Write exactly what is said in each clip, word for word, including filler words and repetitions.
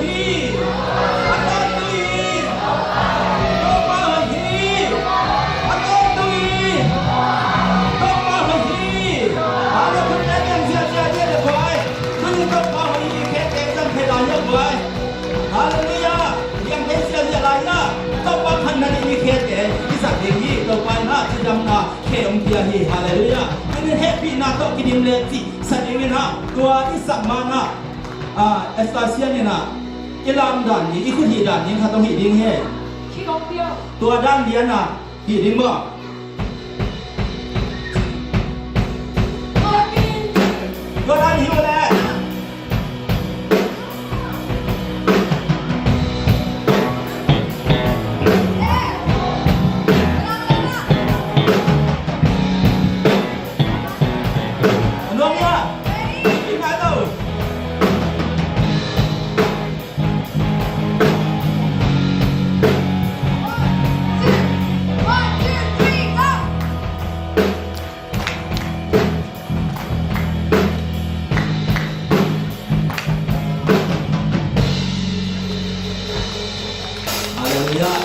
hi. A tawntung in Topa hoih hi. A tawntung in Topa hoih hi. Halleluiah. Khut beng ziahziah dih le buai. Tuni Topa hoih hi, khete i zang thei lai hiam buai? Halleluiah. Liang thei ziahziah lai hiam? Topa khan na ding hi, khete i zang ding hi. Topa in ah cidamna khe hong pia hi. Halleluiah. Tuni hehpihna tawh kidim le cih sa ding in ah, tua i sak ma-in ah, ah, Estacia in ah i lam dan ding, i khut hih dan ding khat hong hih ding hi. Tua dan lian ah hih ding maw? Tua dan hi uh leh. A nuam hia? I ngai lo. Halleluiah.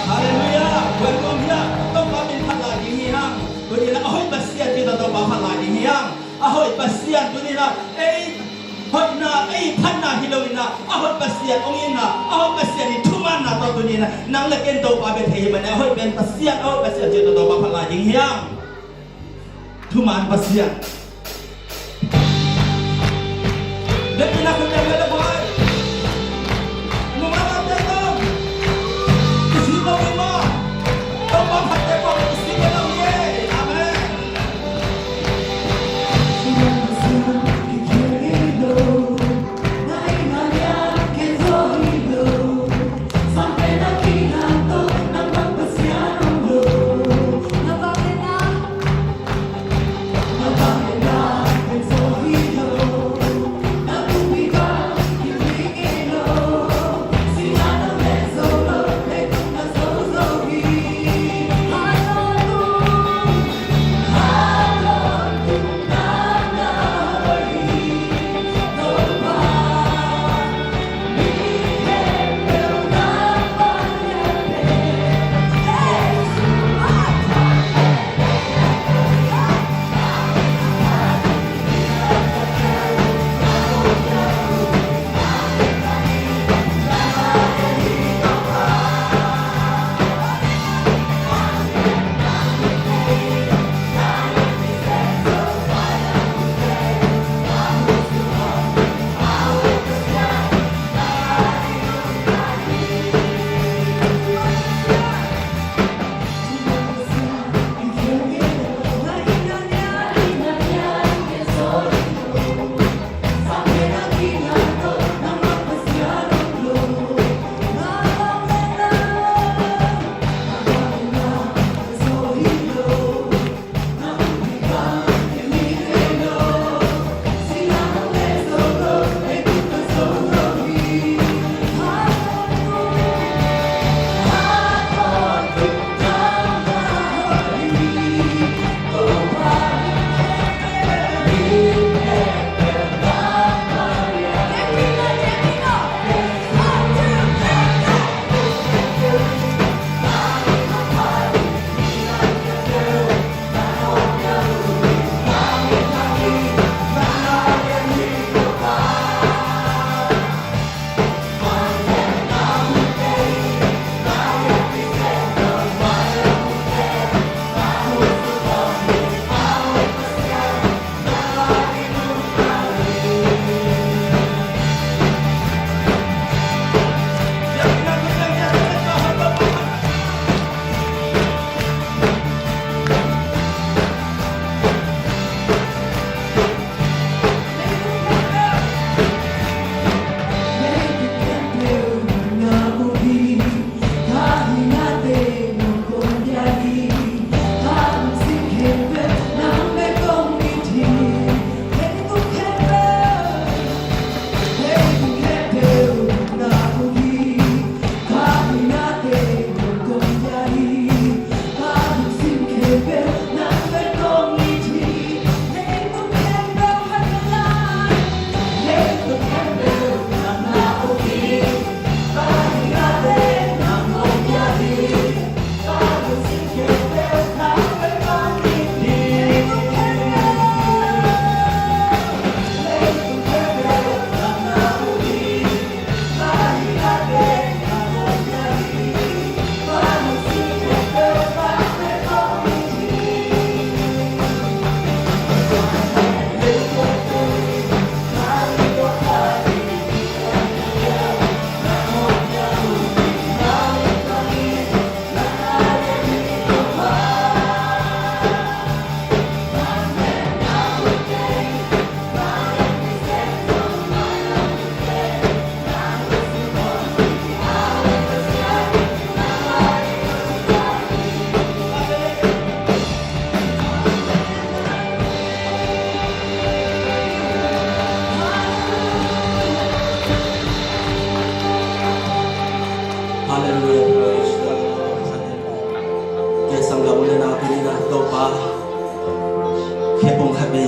Halleluiah. Buai nuam hia? Topa min phat lai ding hi hang. Tuni-in a hoih Pasian ci-in Topa phat lai ding hi hang. A hoih Pasian tuni-in ei hoihna, ei phatna hi lo-in a hoih Pasian hong in a, a hoih Pasian ii thumanna tawh tuni-in nang le ken Topa bia thei hi manin a hoih pen Pasian, a hoih Pasian ci-in Topa phat lai ding hi hang. Thuman Pasian.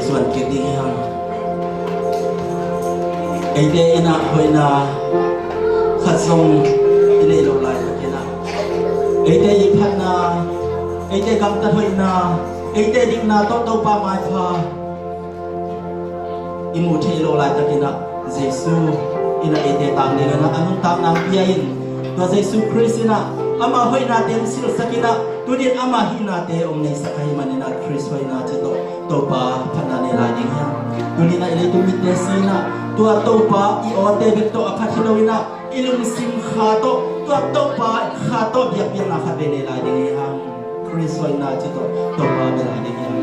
Suan kik ding hi hang. Eite in ah hoihna khat zong i neih loh laitakin ah, eite i phatna, eite gamtat hoihna, eite dikna tawh Topa maipha i muh theih loh laitakin ah, Jesu in ah eite tang dingin ah a nuntakna pia in, tua Jesu Khrist in ah ama hoihnate hong silhsak in ah, tuni in ama hihnate hong neisak ahih manin ah, Khrist hoihna cih tawh Topa phatna nei lai ding hi hang. Tuni in ah i leitung mitte si in ah, tua Topa i awte bek tawh a phat hi lo in ah, i lungsim kha tawh, tua Topa kha tawh biakpiakna khat vei nei lai ding hi hang. Khrist hoihna cih tawh Topa bia lai ding hi hang.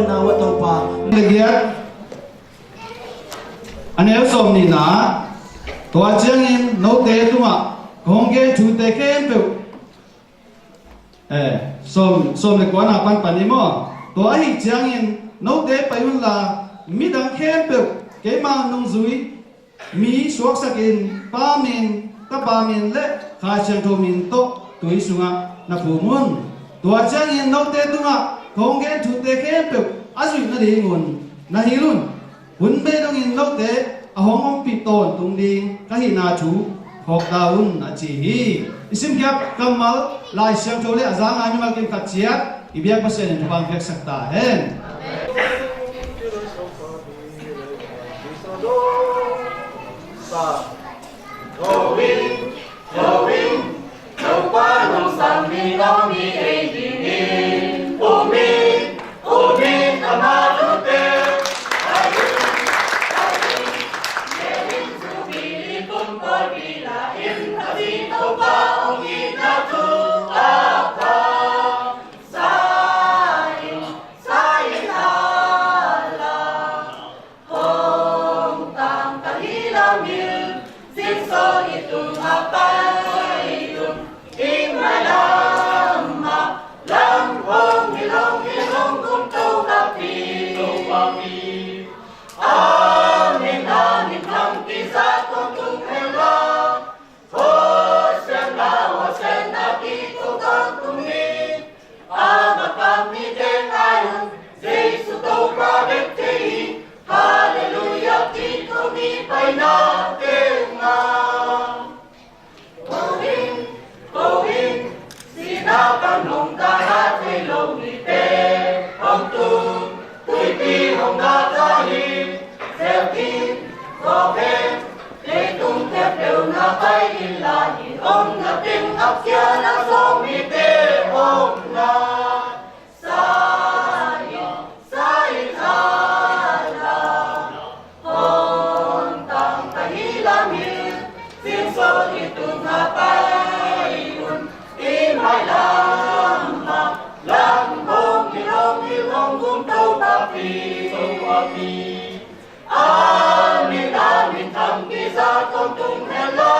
Nau a Topa. Legiat a neu sawm nihna. Tua ciangin note tungah ka hong gen thute khempeuh, eh, sawm, sawm le kuana panpan i maw? Tua ahi ciangin note pai unla, midang khempeuh keima nungzui, mi suaksakin Pa min, Tapa min le Kha Siangtho min tawh tui sungah na phum un. Tua ciangin note tungah ka hong gen thute khempeuh a zuih nadingun na hil un. Hun bei dongin note a hong ompih tawntung ding ka hihna thu phawk ta un, a ci hi. I simkhiat kammal Lai Siangtho le a za ngai mimal kim khat ciat i biak Pasian in thupha piaksak ta hen. Sa. Go in, go in, Topa nong sang mi, nong mi ei ding in. Umi, umi, ama lute. Ai in, ai in, Melin Jubilee kum pawlpi la in, a ci Topa hong itna thu a pha. Sa in, sa in a la. Hong tang ka hi lam in, zingsol i tungah pai un, i mailam ah lam hong hi long hi long kum Topapi, Topapi. Amen, amen, thang kiza kong tung hen la. Hosianna, Hosianna, kiko kong tung ni. A va kam mite ngai un, Jesu Topa bek thei hi. Halleluiah, kiko ni paina tengah. Ko in, ko in, sina pan hong kah a thei lo mite hong tung, tuipi hong kah ta hi. Zel in, ko hen, leitung khempeuh na pai inla, hih omna teng a kiang a zawng mite omna. Sa in, sa in a la. Hong tang ka hi lam in, zingsol i tungah pai un, i mailam ah lam hong hi long hi long kum Topapi, Topapi. Amen, amen, thang kiza kong tung hen la.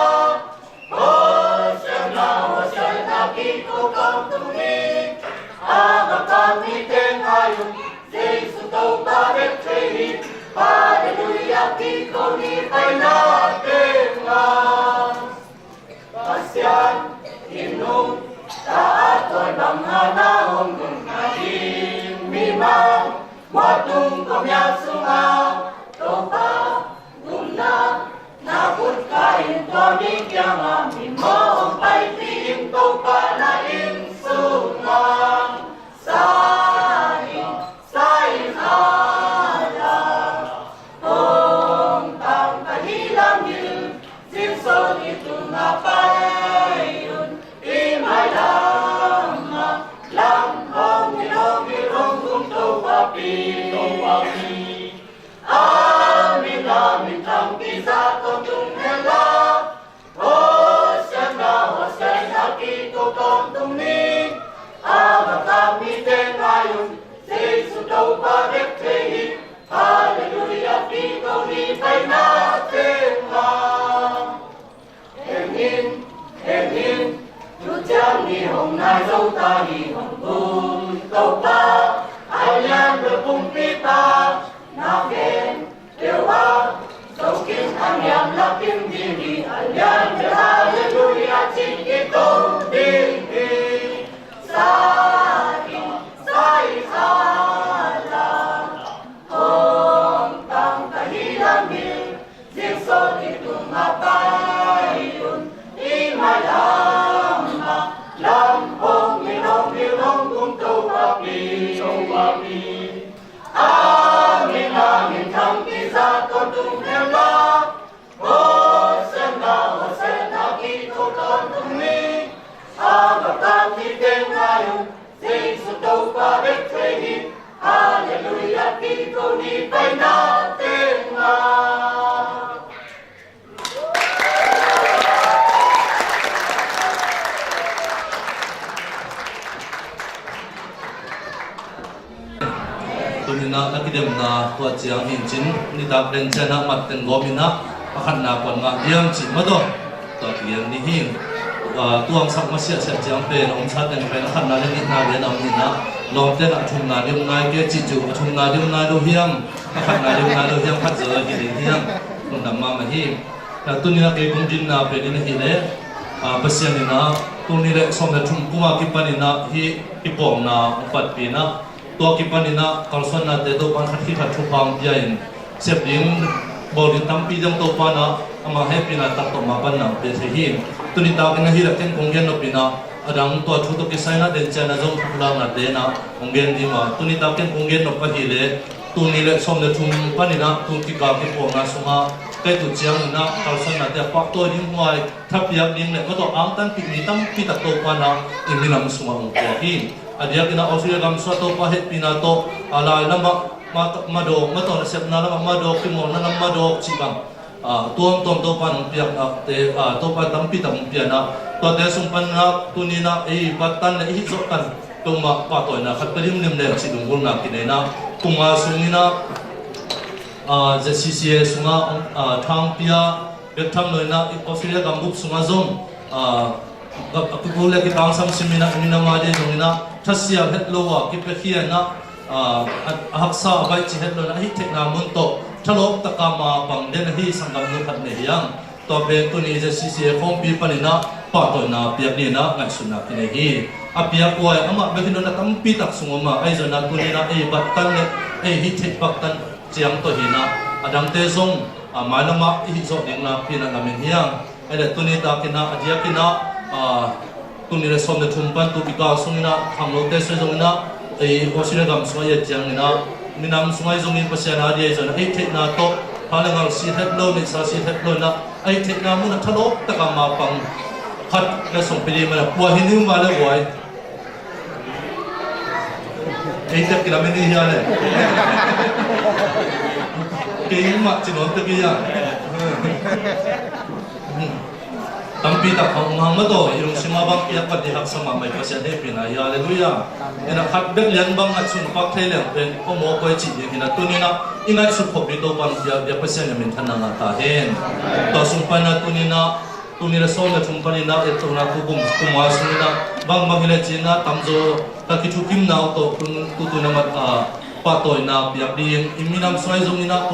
Hosianna, Hosianna, kiko kong tung ni. A va kam mite ngai un, Jesu Topa bek thei hi. Halleluiah, kiko ni paina tengah. Pasian in nungta a tawi bang a na hong nungna ding mimal, mualtung khuamial sungah Topa gupna na khut kha in, tua mi kiangah mimal hong paipih in, Topa na inn sungah. Sa in, sa in a la. Hong tang ka hi lam in, zingsol i tungah pai un, i mailam ah lam hong hi long hi long kum Topapi, Topapi. Amen, amen, thang kiza kong tung hen la. Hosianna, Hosianna, kiko kong tung ni. A va kam mite ngai un, Jesu Topa bek thei hi. Halleluiah, kiko ni paina tengah. En in, en in, tu ciang ni hong nai zo ta hi, hong tung Topa a lian bel pumpi ta. Na gen peuh a, zo khin a niam la khin ding hi, a lian bel Halleluiah ci kitong ding hi. Sa in, sa in a la. Hong tang ka hi lam in, zingsol i tungah pai un, i mailam ah lam hong hi long hi long kum Topapi, Topapi. Amen. Tua ciang hi cin, nitak den ciang ah mat teng gawm in ah, a khatna kuan ngah diam cih mah tawh, tua kigen ni hi. Ah, tuangsak masiahsiah ciang pen, a omsa teng pen, a khatna le nihna lian a om in ah, lawmte in ah a thumna ding om nai kei cih cu, a thumna ding om nai lo hiam, a khatna ding om nai lo hiam, khat zo hi ding hiam, lungdam mahmah hi. Ah, tuni in ah kei kong dinna pen in ahih leh, ah, Pasian in ah, tul nih le sawm le thum kum a kipan in ah, hih kipawlna hong patpih in ah, tua kipan in ah kalsuannate Topa'n khat khit khat thupha hong pia in, sep ding, bawl ding tampi zong Topa'n ah, ama hehpihna tak tawh mah panna hong pia thei hi. Tuni takin ahih leh ken kong gen nop in ah, a dang tua thu tawh kisai in ah den ciang ah zong thupha laknate in ah hong gen ding uh a, tuni takin kong gen nop ahih leh, tul nih le sawm le thum pan in ah tul kikal kipawlna sungah ka hih uh ciangin ah kalsuannate a pahtawi ding, huai thapiak ding le mah tawh angtanpih mi tampi tak Topa'n ah i minam sungah hong puak hi. A diakin ah Australia gam sungah Topa hehpihna tawh, a lai lamah ma, madawk, mah tawh nasepna lamah madawk, kimawlna lam madawk cih bang, ah, tuamtuam Topa'n hong piaknate, ah, Topa'n tampi tak hong pia in ah, tuate sung pan in ah tuni in ah ei bat tan le ei hih zawh tan peuhmah pahtawina khat pia limlim leng cih lunggulhna kinei in ah, kum nga sung in ah, ah, Z C C A sungah, ah, thangpi a bek tham lo in ah, Australia gambup sungah zong, ah, a, a kikul le kitangsam sim in ah, minam a ding zong in ah, thasial het lo a kipiakhia in ah, ah, a, a haksa a baih cih het lo in ah, a hih theihna mun tawh thalawp taka ma pang den ahi sanggamnu khat nei hi hang. Tua pen tuni Z C C A khawmpi pan in ah pahtawina piak ding in ah ngaihsutna kinei hi. A piak huai amah bek hi lo in ah, tampi tak sung om a, ahi zongin ah tuni in ah ei bat tan le ei hih theih pak tan ciang tawh hi in ah, a dangte zong, ah, mailam ah i hih zawh ding nakpi in ah lamen hi hang. Ahih leh tuni takin ah, a diakin ah, ah, tul nih le sawm le thum pan tul kikal sung in ah, khanglote sung zong in ah, ei Australia gam sungah i et ciangin ah, minam sungah i zong in Pasian a ding ahi zongin ah, ei theihna tawh, pha le ngal sit het lo, neihsa sit het lo in ah, ei theihna mun ah thalawp taka ma pang khat le song pia ding mah in ah, pua hi ning va le guai. Ei tek kilam in i hia le. Kei in mah ci nawn tek i hia. Tampi tak hong hang mah tawh, i lungsim ah bang piak pat ding haksa mahmah i Pasian hehpihna hi, halleluiah. In ah khat bek lian bang ngaihsun pak thei leng pen, pawmaw koi cih ding hi in ah, tuni in ah i ngaihsut khoppi Topa'n hong piak, piak Pasian in minthanna ngah ta hen. Tua sung pan in ah tuni in ah, tul nih le sawm le thum pan in ah, et tawh in ah, tu kum, kum nga sung in ah, bangbang hi leh ci in ah, tamzaw ka kithukimna uh tawh, tu, tu, tu in ah mat, ah, pahtawina piak ding, i minam sung ah zong in ah,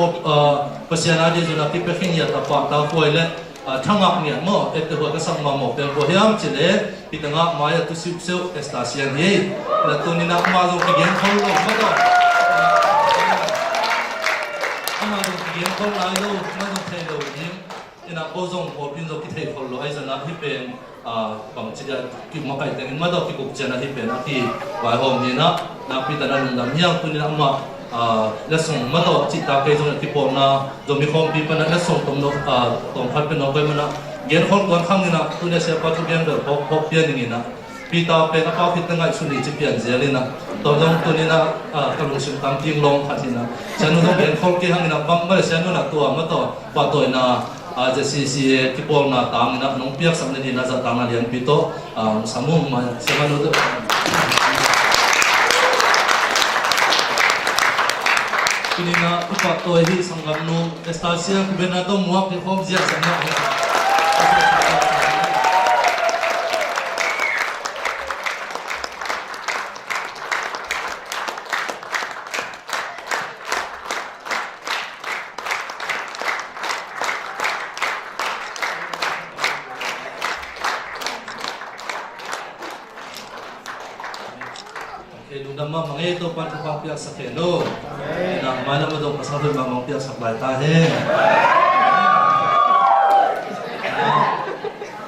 Pasian a ding zong in ah, kipia khin hiat a pahtak huai le, ah, thangak ngiat maw, etteh huai ka sak mahmah pen kua hiam cih leh, hih tengah mai-ah tu siuhsiuh Esther Sian hi. In ah tuni in ah amah zong kigen khol lo mah tawh. Amah zong kigen khol lai lo, amah zong thei lo ding. In ah ko zong pawlpi in zong kithei khol lo, ahi zongin ah hih pen, ah, bangci dia kimakaih teng in mah tawh kikuk ciang ah hih pen a kivaihawm hi in ah, nakpi takin ah lungdam hi hang. Tuni in ah amah, ah, letsong mah tawh cihtak kei zong in ah kipawlna Zomi khawmpi pan ah letsong tawm lo, ah, tawm khat pen nawk kei man ah, gen khol tuan khang in ah, tuni a siapa thugen bel phawk, phawk pian ning in ah, Peter pen a pau khit teh ngaihsun ni ci pian zel in ah, tua zong tuni in ah, ah, ka lungsim tam ding lawng khat hi in ah, sianu zong gen khol kei hang in ah, bang mah leh sianu in ah tua mah tawh pahtawina, ah, Z C C A kipawlna tang in ah nong piaksak nading in ah zahtakna lianpi tawh, ah, hong sam ung. Mah siapa nu tawh. Tuni in ah i pahtawi hih sanggamnu Esther Sian, khubenna tawh muak hi khawm ziahziah in ah. Kei lungdam mahmah ing ei, Topa'n thupha piaksak hen aw. Amen. Nang mailam a dong pasal hoih mahmah piaksak lai ta hen.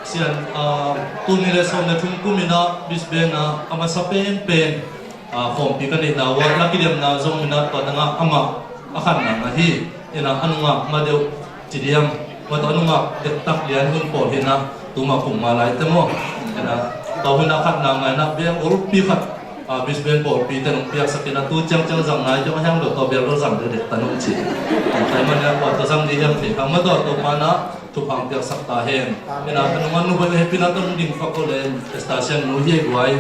Sian, ah, tul nih le sawm le thum kum in ah Brisbane ah a masa penpen, ah, khawmpi ka neihna uh ah, na kidemna zong in ah tua tangah amah a khatna ngah hi. In ah a nungak ma deuh ci diam, ma tawh a nungak dektak lian hun pawl hi in ah, tuma kum nga lai te maw. In ah tua hun a khatna ngah in ah, beng ulpi khat, ah, Brisbane pawlpi te nong piaksak in ah, tu ciangciang zang nai ciang a hiang lo, tua bel lo zang deuh dektak nong ci. Tua man in ah tua zang ding hiam thei kha, ma tawh Topa'n ah thupha piaksak ta hen. Amen. In ah ka nung a nu bai hehpihna tawh nong ding pak ko le, Esther Sian nu hi ei guai.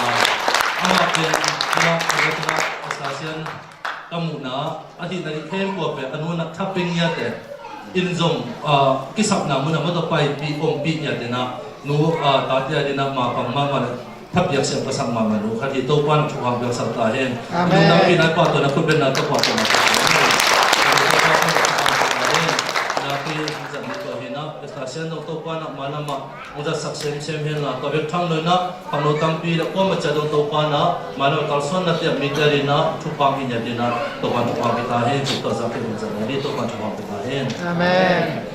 Ah, amah pen Pasian ka muhna ah a hihna ding khempeuh pen a nu'n ah tha pia ngiat e. In zong, ah, kisapna mun ah mah tawh paipih ompih ngiat in ah, nu, ah, tate a ding ah mapang mahmah leh tha piak siam ka sak mahmah nu khat hi. Topa'n thupha piaksak ta hen. Amen. Nu Nampi Naipa tawh na khut beng na, Topa tawh na khut beng. Napi zat ni tawh hi in ah, Esther Sian zong Topa'n ah mailam ah hong zatsak semsem hen la, tua bek tham lo in ah, khangno tampi leh kuamah ciat dong Topa'n ah mailam ah kalsuan na piak mite a ding ah thupha hong hi ngiat in ah, Topa'n thupha pia ta hen. Cih tawh zak hi in zat ni, Topa'n thupha pia ta hen. Amen.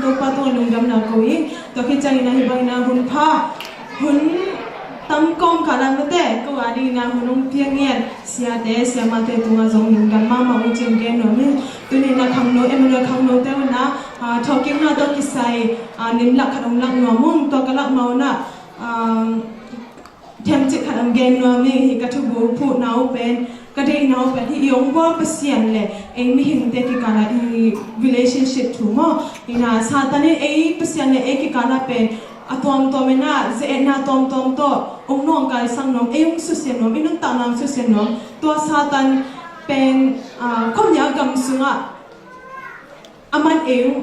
Topa tungah lungdamna ko ing. Tua khit ciangin ah hih bangin ah hun pha, hun tam kawmkal ah mate ko a dingin ah hun hong pia ngiat siate siamate tungah zong lungdam mahmah ung ci-in gen nuam ing. Tuni-in ah khangno, Emmanuel khangnote un ah, ah, thawhkikna tawh kisai, ah, lim lak khat hong lak nuam ung. Tua ka lak ma un ah, ah, themcik khat hong gen nuam ing. Hih ka thubul phuhna uh pen, ka deihna uh pen, hih i hong bawl Pasian le ei mihingte kikal ah i relationship thu maw. Ina Satan in ei Pasian le ei kikal ah pen a tuamtuam in ah ze-etna tuamtuam tawh hong nawngkaisak nuam, ei hong susia nuam, i nuntakna hong susia nuam. Tua Satan pen, ah, khuamial gam sungah a man ei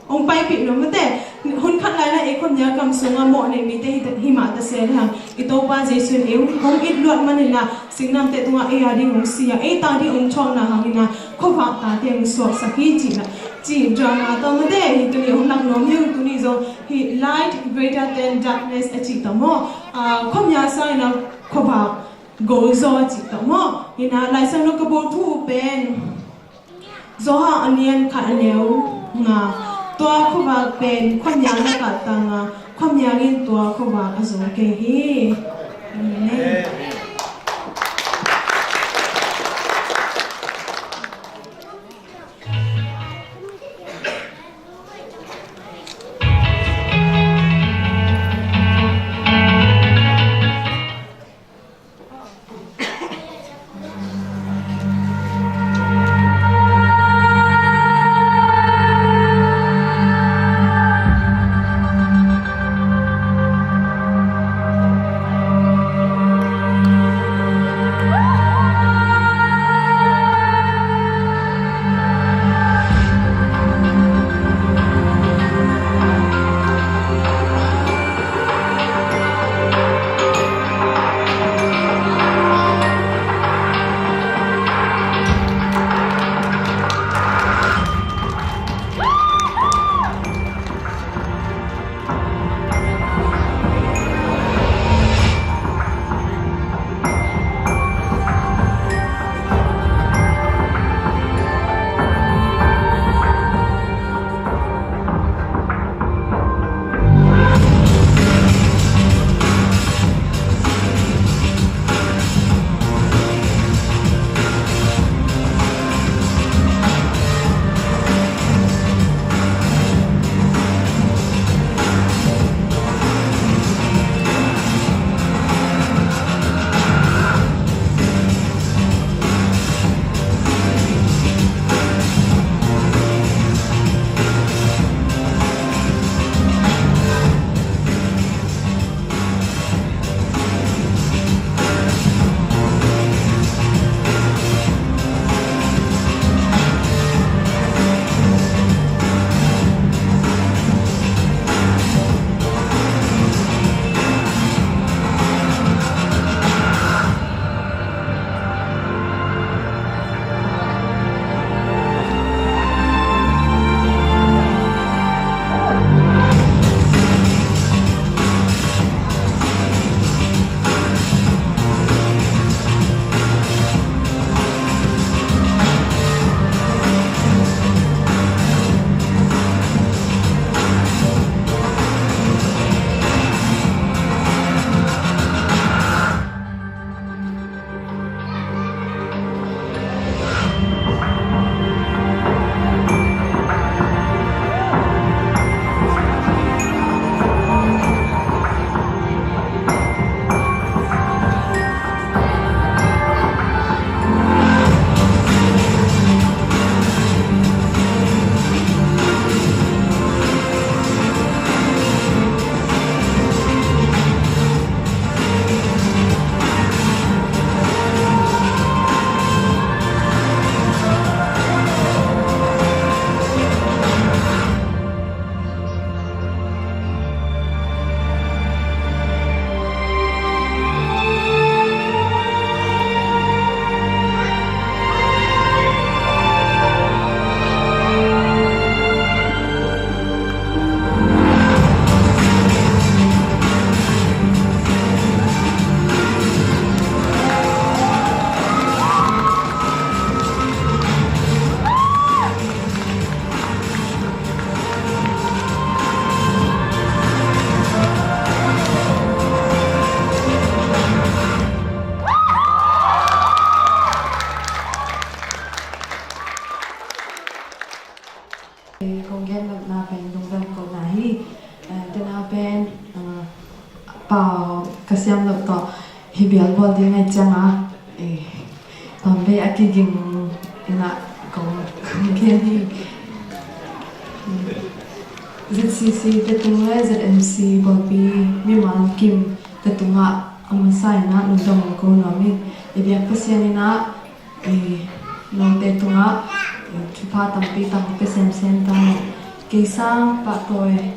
hong paipih nuam mate. Hun khat lai-in ah ei khuamial gam sungah mawh neih mite hi, hi mah ta se le hang, i Topa Jesu in ei hong it luat manin ah singnamteh tungah ei a ding hong si a, ei ta ding hong thuakna hangin ah khuavak tate hong suaksak hi cih na, cih drama tawh mate hi tuni hong lak nuam hi ung. Tuni zong hih light greater than darkness a cih tawh maw, ah, khuamial sangin ah khuavak gol zaw a cih tawh maw. Ina Lai Siangtho ka bawl thu uh pen Johan a lian khat a neu nga, tua khuavak pen khuamial lakah tang a, khuamial in tua khuavak a zong kei hi. Amen. Nopna pen lungdam kohna hi. Eh, tena pen, eh, pau ka siam loh tawh hi bial bawl ding ahih ciangin, eh, pamvei a kiging in ah kong, kong gen hi. Z C C te tung le Z M C pawlpi mimal kim te tungah a masa in ah lungdam ko nuam ing. I biak Pasian in ah, eh, note tungah, eh, thupha tampi tak pia semsem ta hen. Kei sang pahtawi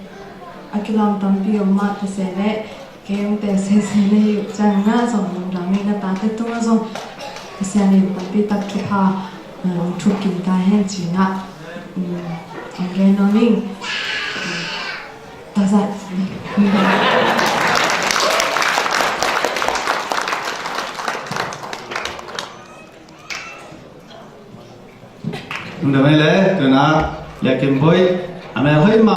a kilawm tampi om mah ta se leh, kei hong tel sese na hi uh ciangin ah zong lungdam ing. Na tate tungah zong Pasian in tampi tak thupha, eh, hong thuk kim ta hen ci-in ah, mm, hong gen nuam ing. Tazat. Lungdam ei le, tuna Lia Kim Boih, a mel hoih mah.